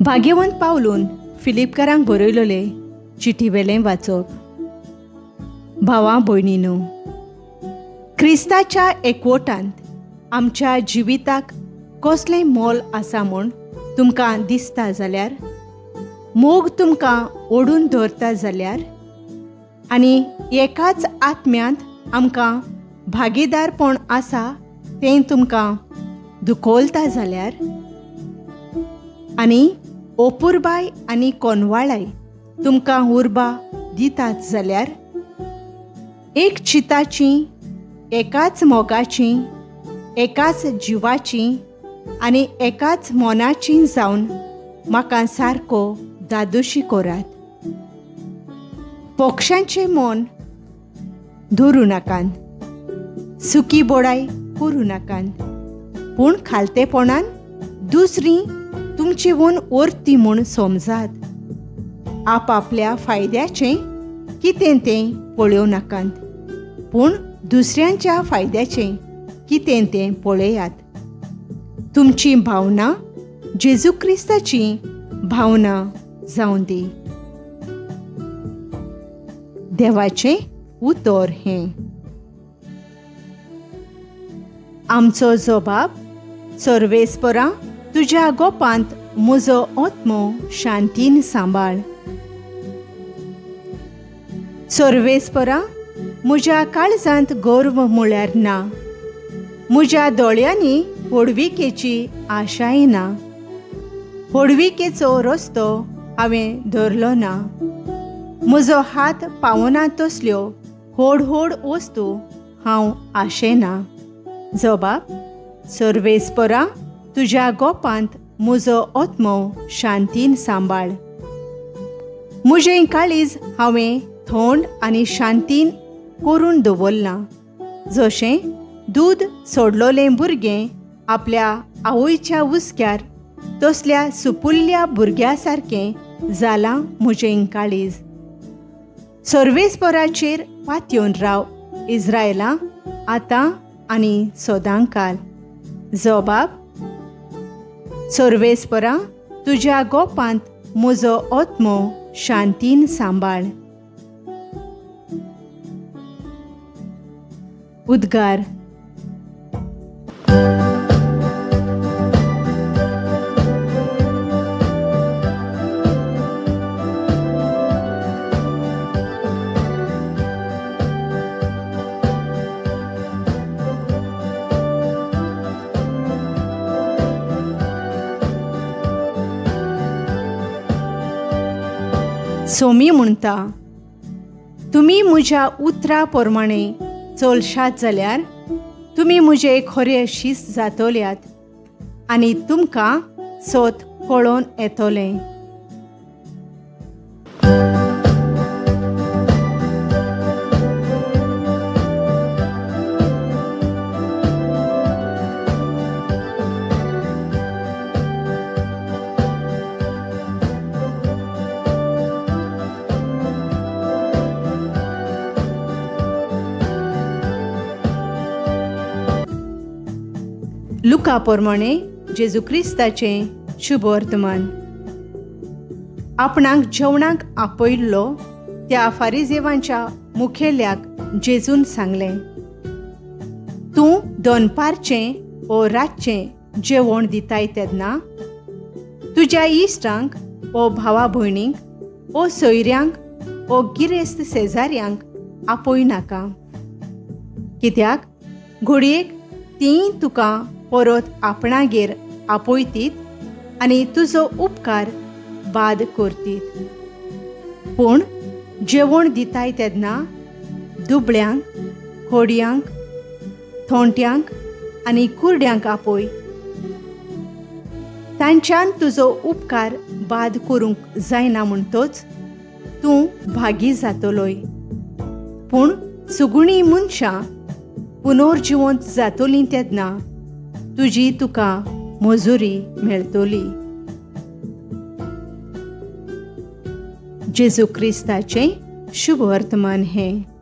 भाग्यवंत पावलून फिलीपकारांक बरयलोले चिटीवेलें वाचप. भावा भयणीनो, क्रिस्ताच्या एकवटांत आमच्या जिविताक कसलें मोल आसा म्हूण तुमकां दिसता जाल्यार, मोग तुमकां ओडून दवरता जाल्यार आनी एकाच आत्म्यांत आमकां भागीदारपण आसा तें तुमकां दुखोलता जाल्यार आनी ओपुरबाय आनी कोनवाळाय तुमकां उर्बा दितात जाल्यार, एक चिताची, एकाच मोगाची, एकाच जिवाची आनी एकाच मनाची जावन म्हाका सारको दादोशी करात. पक्षांचें मन धरूं नाकात, सुकी बोडाय करूं नाकात, पूण खालतेपणान दुसरी तुमचे वून ओरती म्हूण समजात. आपापल्या फायद्याचें कितें तें पळोवं नाकात, पूण दुसऱ्यांच्या फायद्याचें कितें तें पळयात. तुमची भावना जेजू क्रिस्ताची भावना जावं दी. देवाचें उतर हें. आमचो जबाब सर्वेस्परा, तुज्या गोपांत म्हजो आत्मो शांतीन सांबाळ. सर्वेस्परा, म्हज्या काळजांत गर्व म्हळ्यार ना, म्हज्या दोळ्यांनी व्हडविकेची आशाय ना. व्हडविकेचो रस्तो हांवें धरलो ना, म्हजो हात पावना तसल्यो व्हड व्हड वस्तू हांव आशेना. जबाब सर्वेस्परा, तुज्या गोपांत म्हजो आत्मो शांतीन सांबाळ. म्हजें काळीज हांवें थंड आनी शांतीन करून दवरलां, जशें दूद सोडलोलें भुरगें आपल्या आवयच्या हुस्क्यार तसल्या सुपुल्ल्या भुरग्या सारकें जालां म्हजें काळीज. सर्वेस्पराचेर पातयेवन राव इस्रायला, आतां आनी सदांकाल. जबाब सर्वेस्परा, तुज्या गोपांत म्हजो आत्मो शांतीन सांबाळ. उद्गार. सोमी म्हणटा, तुमी म्हज्या उतरा प्रमाणे चलशात जाल्यार तुमी म्हजे खरे शीस जातल्यात आनी तुमकां सत कळोन येतलें. लुका प्रमाणे जेजू क्रिस्ताचें शुभवर्तमान. आपणाक जेवणाक आपयल्लो त्या फारिजेवांच्या मुखेल्याक जेजून सांगलें, तूं दनपारचें वो रातचें जेवण दिताय तेन्ना तुज्या इश्टांक वो भावा भयणींक वो सोयऱ्यांक वो गिरेस्त शेजाऱ्यांक आपय नाका, कित्याक घडयेक तीं तुका परत आपणागेर आपयतीत आनी तुजो उपकार बाद करतीत. पूण जेवण दिताय तेन्ना दुबळ्यांक, खोडयांक, थोंट्यांक आनी कुरड्यांक आपय. तांच्यान तुजो उपकार बाद करूंक जायना म्हणटच तूं भागी जातलोय. पूण सुगुणी मनशां पुनर्जिवंत जातलीं तेन्ना तुजी तुका मजुरी मेळटली. जेजू क्रिस्ताचें शुभवर्तमान हें.